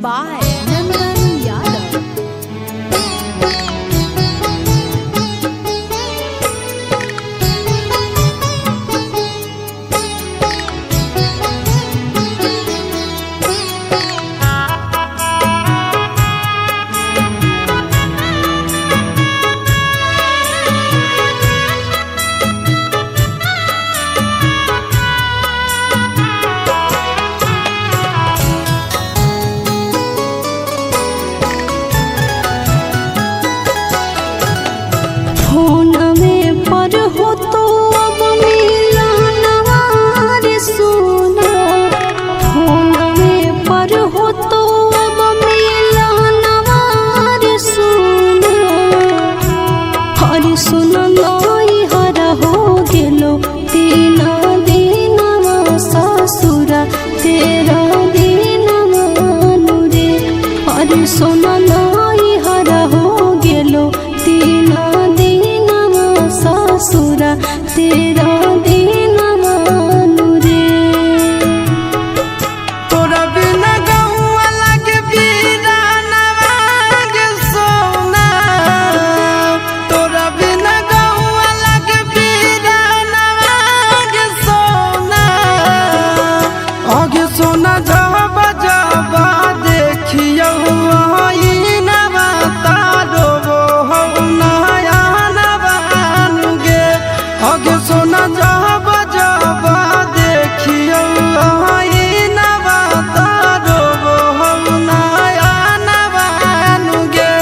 by Nandan Yadav. Phone में पर हो तो अब मिलनवा रे सोना। फोन में पर हो तो अब मिलनवा रे सोना। हरे सोना नई हरा हो गेलो तीन दिनवा ससुरा तेरा दिनवा नु रे। हरे सोना नई हरा हो गेलो तीन दिनवा ससुरा तेरा दिनवा नु रे। तोरा बिना गौआ लागे बीरानवा गे सोना। तोरा बिना गौआ लागे बीरानवा गे सोना। आगे सोना जब जब देखियौ आईनवा तारो हौ नया नवा गे। आगे सोना जब जब देखियौ आईनवा तारो हौ नया नवा गे।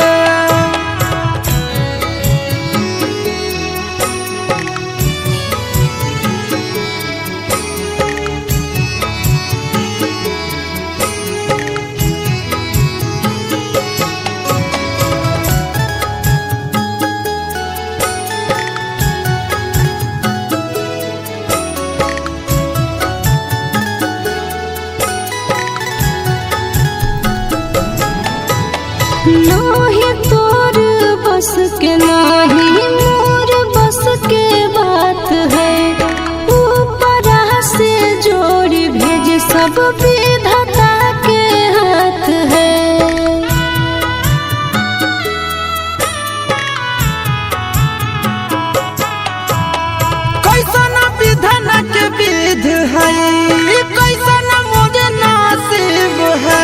नाही तोर बस के नाही मोर बस के बात है। ऊपर से जोड़ी भेज सब विधाता के हाथ है। कैसन विधान के विध है, कैसन मोर नसीब है।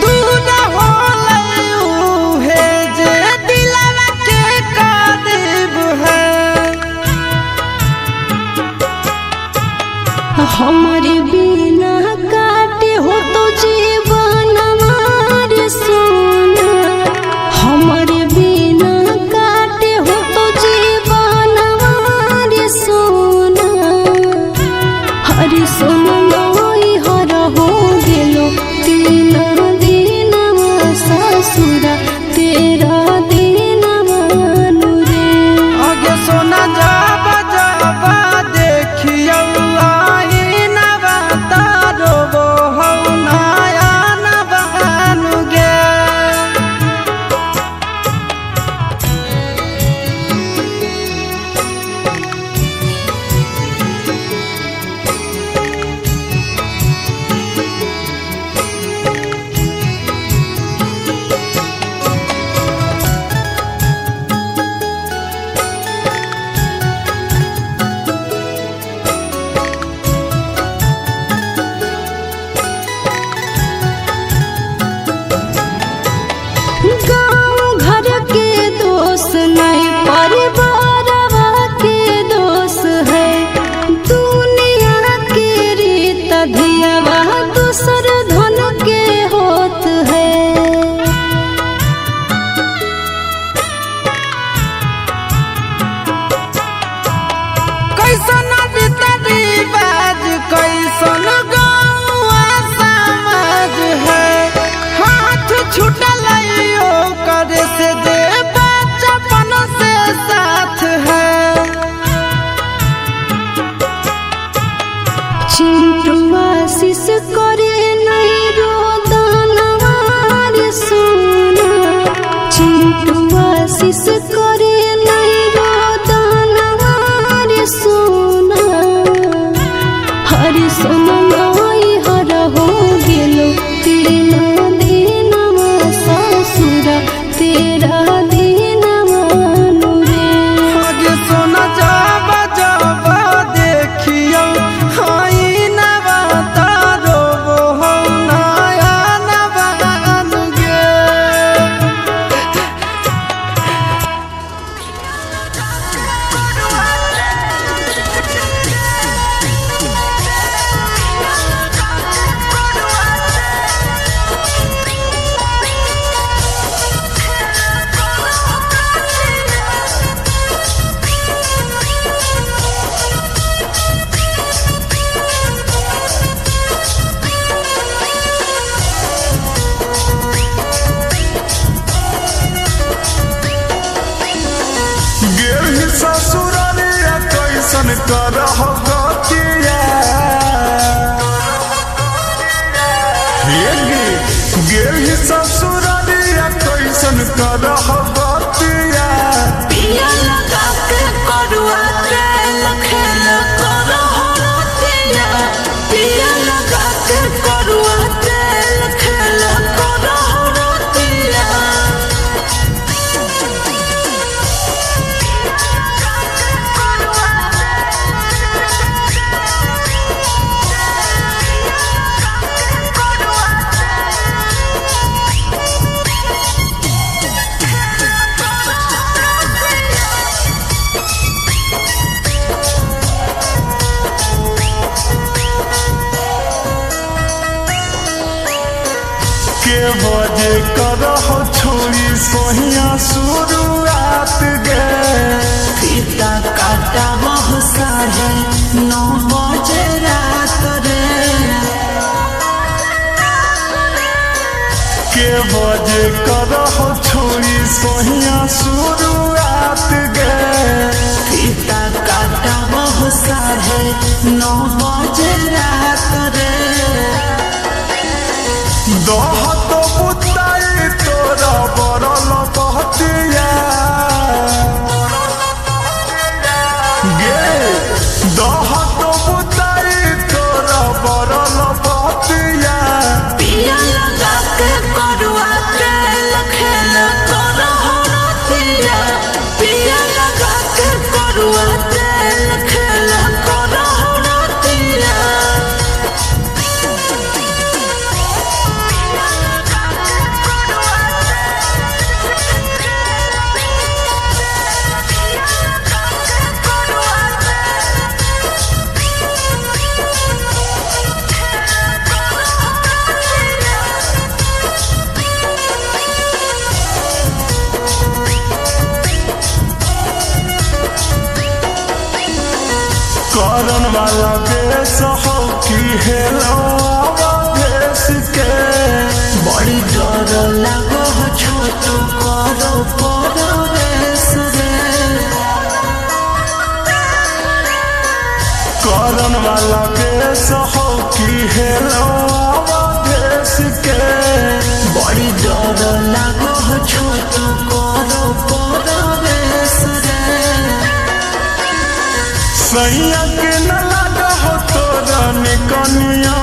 दूर होलै उहे जे दिलवा के करीब है। हमारे बिना काटे हो तो जीवन हमारे सोना। हमारे बिना काटे हो तो जीवन हमारे सोना। हरे सोना नई हर हो गेलो तीन दिनवा ससुरा तेरा दिनवा नु रे। आगे सोना जब जब देखियौ आईनवा तारो हौ नया नवा गे। गाँव घर के दोष नहीं परिवारवा के दोष है। दुनिया के रीत धियावा दूसर धन के होत है। कैसन रीत रिवाज कैसन गौआ समाज है। हाथ छूटल करे से जे बचपन से साथ है। चिंटू आशीष करे नहीं रोदनवा रे सोना। चिंटू आशीष करे नहीं रोदनवा रे सोना। हरे सोना नई हर हो गेलो तीन दिन। कैसन करह गतिया। हे गे गेलही ससुररिया कैसन करह गतिया। पिया लगा के करुआ तेल खेल करहो रतिया। पिया लगा के करुआ तेल खेल करहो रतिया। के बजे करह छोड़ी सोहिया शुरुआत गे। फीता काटा बहु 9:30 बजे रात रे। के बजे करह छोड़ी सोहिया शुरुआत गे। फीता काटा बहु 9:30 बजे रात रे। दहत बुताई तोरा बरल बहतिया गे। दहत बुताई तोरा बरल बहतिया। पिया लगा के करुआ तेल खेल करहो रतिया। पिया लगा के करुआ तेल खेल करहो रतिया। करन वाला बेस हो कि हेलो भेस के। बड़ी डर लागो हो छोट करो परवेश रे। करन वाला बेस हो कि हेलो भेस के। बड़ी डर लागो हो छोट करो परवेश रे। सैया के न लगा हो तोरा निकनिया।